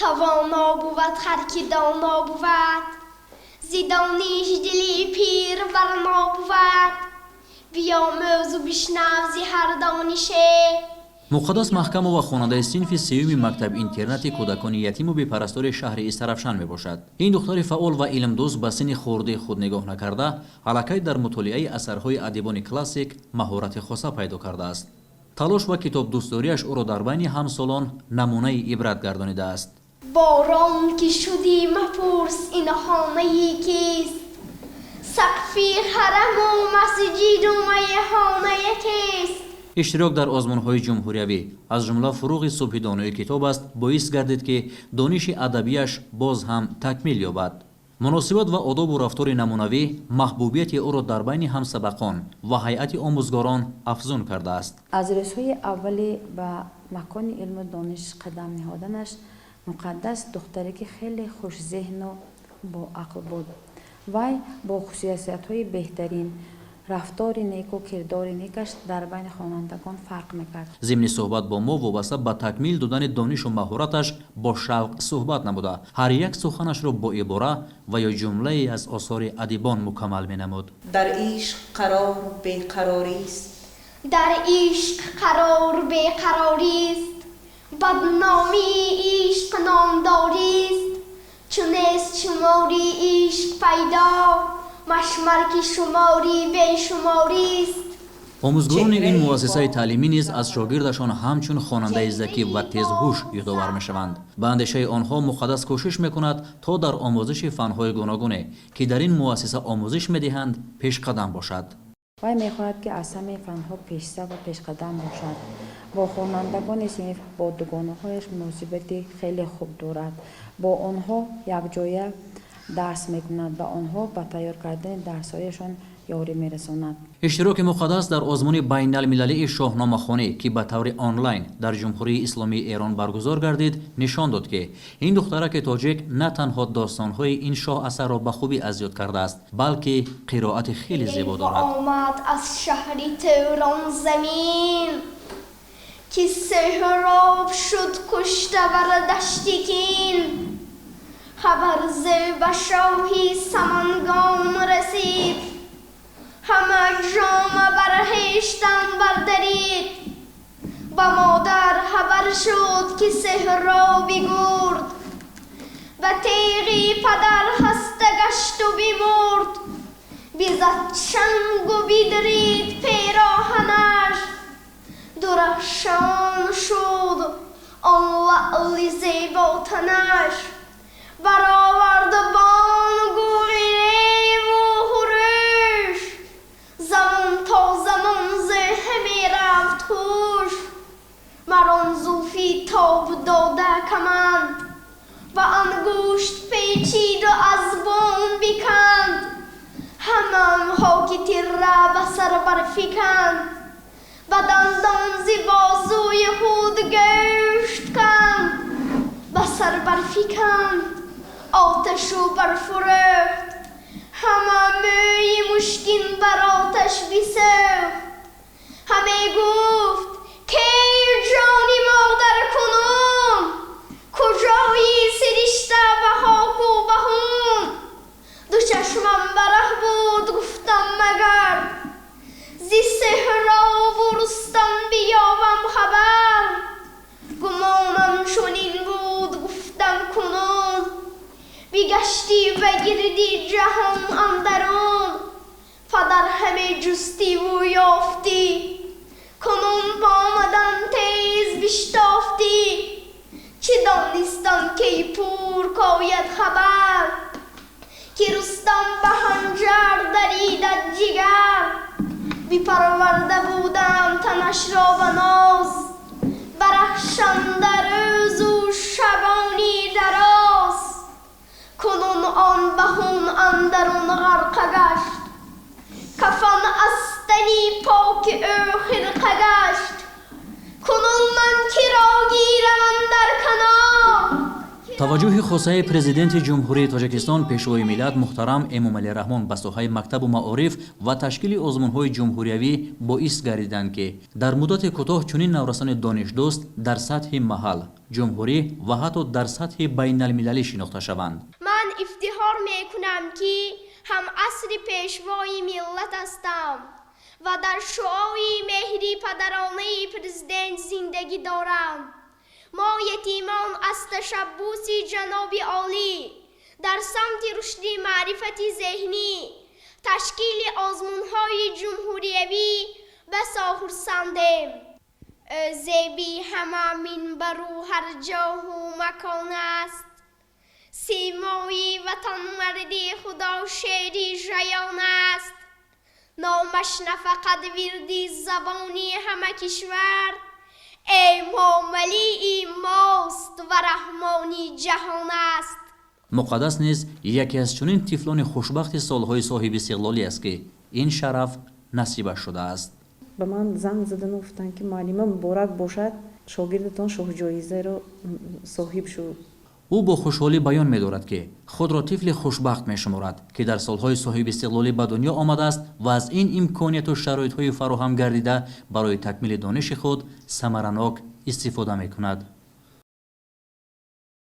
Тавоно бувад ҳар ки доно бувад, зи дониш дили пир барно бувад. Биомӯзу бишнав зи ҳар донише. Муқаддас Маҳкамова хонандаи синфи сеюми мактаб-интернати кӯдакони ятиму бепарастори шаҳри Истаравшан мебошад. Ин духтари фаъол ва илмдӯст ба синни хурдии худ нигоҳ накарда, аллакай дар мутолиаи асарҳои адибони классик маҳорати хоса пайдо кардааст. Талош ва китобдӯстдориаш ӯро дар байни ҳамсолон намунаи ибрат гардонидааст. Борон ки шудӣ, мапурс, ин хонаи кист? Сақфи ҳараму масҷиду майхона якист. Иштирок дар озмунҳои ҷумҳуриявӣ, аз ҷумла «Фурӯғи субҳи донои китоб аст», боис гардид, ки дониши адабияш боз ҳам такмил ёбад. Муносибат ва одобу рафтори намунавӣ маҳбубияти ӯро дар байни ҳамсабақон ва ҳайати омӯзгорон афзун кардааст. Аз рӯзҳои аввали ба макони илму дониш қадам ниҳоданаш Муқаддас духтаре ки хеле хушзеҳну боақл буд. Вай бо хусусиятҳои беҳтарин, рафтори неку кирдори некаш дар байни хонандагон фарқ мекард. Зимни суҳбат бо мо вобаста ба такмил додани донишу маҳораташ бо шавқ суҳбат намуда, ҳар як суханашро бо ибора ва ё ҷумлае аз осори адибон мукаммал менамуд. Дар ишқ қарор беқарорист. Дар ишқ қарор беқарорист, бадномии ишқ номдорист. Чу нест шумори ишқ пайдо, машмар, ки шумори бешуморист. Омӯзгорони ин муассисаи таълимӣ низ аз шогирдашон ҳамчун хонандаи закӣ ва тезҳуш ёдовар мешаванд. Ба андешаи онҳо, Муқаддас кӯшиш мекунад, то дар омӯзиши фанҳои гуногуне, ки дар ин муассиса омӯзиш медиҳанд, пешқадам бошад. Вай мехоҳад, ки аз ҳамаи фанҳо пешсаф ва пешқадам бошад. Бо хонандагони синф, бо дугонаҳояш муносибати хеле хуб дорад. Бо онҳо якҷоя дарс мекунад ва онҳо ба тайёр кардани дарсҳояшон ёрӣ мерасонад. Иштироки Муқаддас дар озмуни байналмилалии шоҳномахонӣ, ки ба таври онлайн дар Ҷумҳурии Исломии Эрон баргузор гардид, нишон дод, ки ин духтараки тоҷик на танҳо достонҳои ин шоҳасарро ба хубӣ аз ёд кардааст, балки қироати хеле зебо дорад. Омад аз шаҳри Турон замин, ки Суҳроб шуд кушта бар дашти Кин. Хабар зе ба шоҳи Самангон расид, ҳама ҷома бар хештан бардарид. Ба модар хабар шуд, ки Суҳроби гурд ба теғи падар хаста гашту бимурд. Бизад чангу бидрид пероҳанаш, дурахшон шуд он лаъли зеботанаш. Баровард бонгу ғиреву хурӯш, замон то замон зеҳе мерафт ҳуш. Бар он зулфи тоб дода каманд ба ангушт печиду аз бом биканд. Ҳамам хоки тирра ба сар барфиканд, ба дандон зи бозуи худ гӯшт канд. Ба сар барфиканд, оташу барфурӯхт, ҳама мӯи мушкин бар оташ бисӯхт. Ҳаме гуфт: «Кей ҷони модар кунун? Куҷои сиришта ба хоку ба хун?» Ду чашмам бараҳ буд, гуфтам: «Магар зи Суҳробу Рустам биёбам хабар?» Гумонам чунин буд, гуфтам: «Кунун бигаштӣ ба гирди ҷаҳон андарун, падар ҳаме ҷустиву ёфтӣ, кунун омадан тез биштофтӣ. Чӣ донистам, кай пур кояд хабар, ки Рустам ба ханҷар даридад ҷигар? Бипарварда будам танашро ба ноз, барахшанда рӯзу шабони дароз. Кунун он ба хун андарун ғарқа гашт, кафан аз тани поки ӯ хирқа гашт. Кунун ман киро гирам андар канор?» Таваҷҷӯҳи хосаи Президенти Ҷумҳурии Тоҷикистон, Пешвои миллат муҳтарам Эмомалӣ Раҳмон ба соҳаи мактабу маориф ва ташкили озмунҳои ҷумҳуриявӣ боис гардиданд, ки дар муддати кӯтоҳ чунин наврасони донишдӯст дар сатҳи маҳал, ҷумҳурӣ ва ҳатто дар сатҳи байналмилалӣ шинохта шаванд. Ман ифтихор мекунам, ки ҳамасри Пешвои миллат ҳастам ва дар шуои меҳри падаронаи Президент зиндагӣ дорам. Мо, ятимон, аз ташаббуси ҷаноби олӣ дар самти рушди маърифати зеҳнӣ, ташкили озмунҳои ҷумҳуриявӣ басо хурсандем. Зеби ҳама минбару ҳар ҷоҳу макон аст, симои ватанмарди худо шери жаён аст. Номаш нафақат вирди забони ҳама кишвар, Эмомалии мост ва раҳмони ҷаҳон аст. Муқаддас низ яке аз чунин тифлони хушбахти солҳои соҳибистиқлолӣ аст, ки ин шараф насибаш шудааст. Ба ман занг задану гуфтанд, ки муаллима, муборак бошад, шогирдатон шоҳҷоизаро соҳиб шуд. Ӯ бо хушҳолӣ баён медорад, ки худро тифли хушбахт мешуморад, ки дар солҳои соҳибистиқлолӣ ба дунё омадааст ва аз ин имконияту шароитҳои фароҳам гардида барои такмили дониши худ самаранок истифода мекунад.